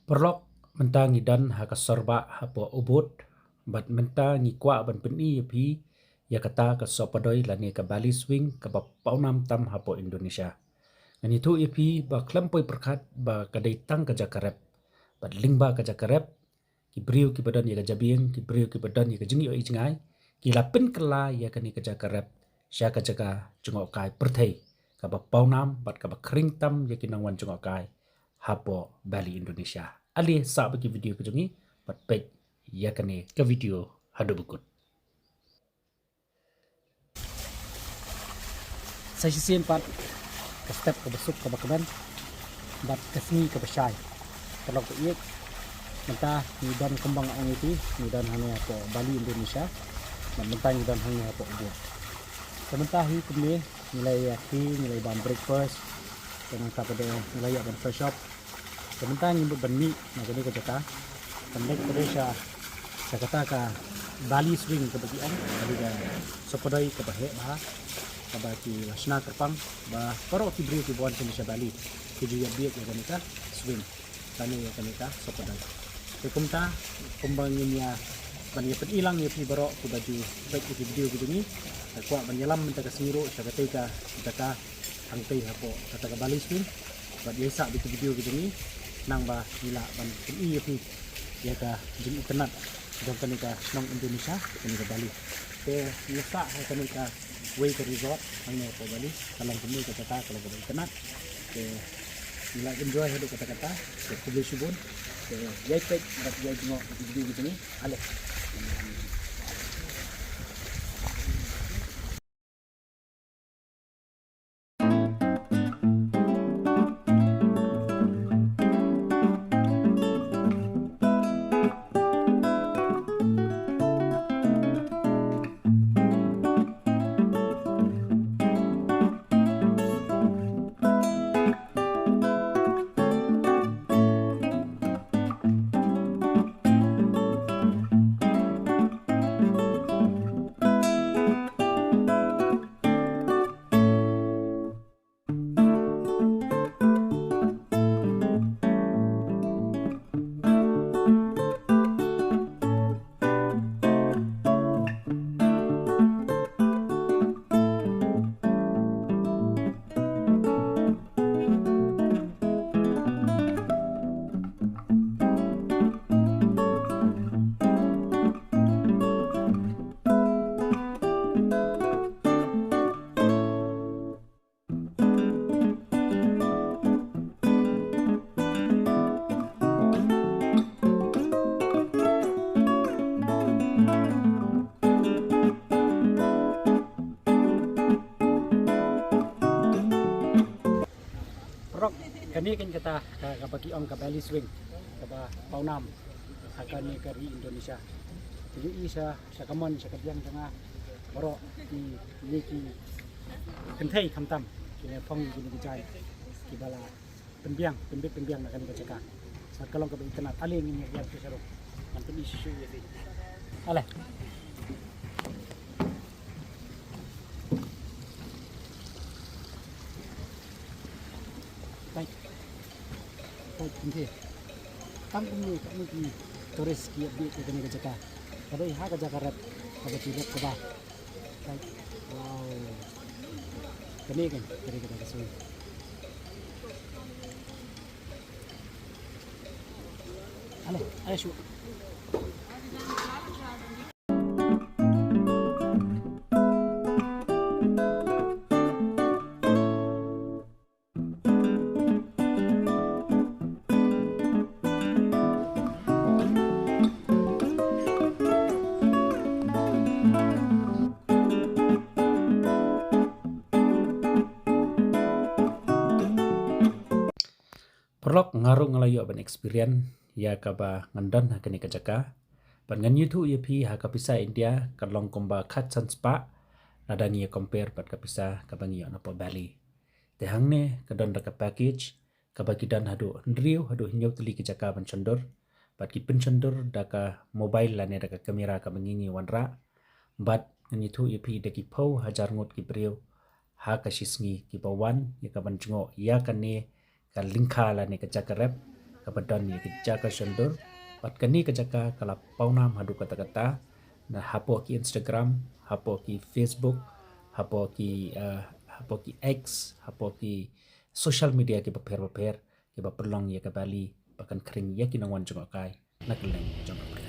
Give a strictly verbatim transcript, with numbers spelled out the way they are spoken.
Paralok, mynta ngi don ha ka sorbah hapoh Ubud, bad mynta ngi kwah ban pyni ïa phi ïa kata ka sohpadoi lane ka Bali Swing kaba pawnam tam hapoh Indonesia. Ngan ïathuh ïa phi ba khlem poi pyrkhat ba ka dei tang ka jaka rep, bad lyngba ka jaka rep, ki briew kiba don ïa ka jabieng, ki briew kiba don ïa ka jingïohi jngai, ki la pynkylla ïa kane ka jaka rep sha ka jaka jngohkai pyrthei kaba pawnam bad kaba khring tam ïa ki nongwan jngohkai hapoh Bali, Indonesia. Ale sah bad ki video ka jong ngi bad peit ïa kane ka video haduh ba kut. Sa shisien pat ka step kaba suk kaba kmen bad ka sngi kaba shai. Paralok ba ïeit, mynta ngi don kumba nga ong ïa phi, ngi don hangne hapoh Bali, Indonesia. Bad mynta ngi don hangne hapoh Ubud. Te mynta hi kumne ngi la ïa khie, ngi la ïa bam breakfast. Te nangta pat de ngi la ïa ban fresh up. Te mynta ngi mut ban mih na kane ka jaka. Ban leit pat de sha, sha kata ka Bali Swing kaba ki ong, kaba ka sohpadoi kaba heh bha, kaba ki la shna kyrpang ba baroh ki briew kiba wan shane sha Bali ki ju ïa bieit ïa kane ka swing lane ïa kane ka sohpadoi. Te kumta, kumba ngin ïa ban ïa pyni lang ïa phi baroh kiba ju peit ïa ki video ki jong ngi. Nga kwah ban ïalam mynta ka sngi ruh sha katei ka jaka hangtei hapoh kata ka Bali Swing. Bad ïa sah bad ki video ki jong ngi, nang ba ngi lah ban pyni ïa phi ïa ka jingitynnat jong kane ka shnong Indonesia, kane ka Bali. Te ngi sah ha kane kawei ka resort hangne hapoh Bali, ka long kumne ka jaka, ka long kaba itynnat. Te ngi la enjoy haduh katta katta. Te khublei shibun. Te ïai peit bad ïai jngoh ïa ki video ki jong ngi. Ale. Paralok, kane kane kata ka, kaba ki ong ka Bali Swing, kaba pawnam ha kane ka ri Indonesia. Te ïohi sha, sha kamon, sha kadiang jong nga, baroh ki, ki, ki kynthei khamtam, ki la phong ïa kine ki jaiñ kiba la pynbiang, pynbit pynbiang na kane ka jaka. Sa ka long kaba itynnat. Ale ngin ïa ïa sha ruh. Ngan pyni shuh shuh ïa phi. Ale. Peit. Peit kumne. Tang kumne, kumne ki tourist ki ïa bieit ïa kane ka jaka. Ka dei ha ka jaka rep kaba ki rep kaba. Wow. Kane kan, kane kan ka sui. Ale, ale shu. Paralok, nga ruh nga la ïoh ban experience ïa kaba ngan don ha kane ka jaka. Bad ngan ïathuh ïa phi, ha ka pisa India ka long kumba khatsan spah lada ngi ïa compare bad ka pisa kaba ngi ïoh napoh Bali. Te hangne ka don da ka package kaba ki don haduh hynriew haduh hynñiew tylli ki jaka ban shondur. Bad ki pynshondur da ka mobile lane da ka camera kaba ngi ngi wanrah. Bad ngan ïathuh ïa phi, da ki phew hajar ngut ki briew ha ka shisngi kiba wan ïa ka ban jngoh ïa kane ka lyngkha lane ka jaka rep kaba don ïa ka jaka shondur. Bad kane ka jaka ka la pawnam haduh katta katta na hapoh ki Instagram, hapoh ki Facebook, hapoh ki, eh, hapoh ki X, hapoh ki social media kiba pher ba pher, kiba pynlong ïa ka Bali ba kan khring ïa ki nongwan jngohkai na kylleng jong ka pyrthei.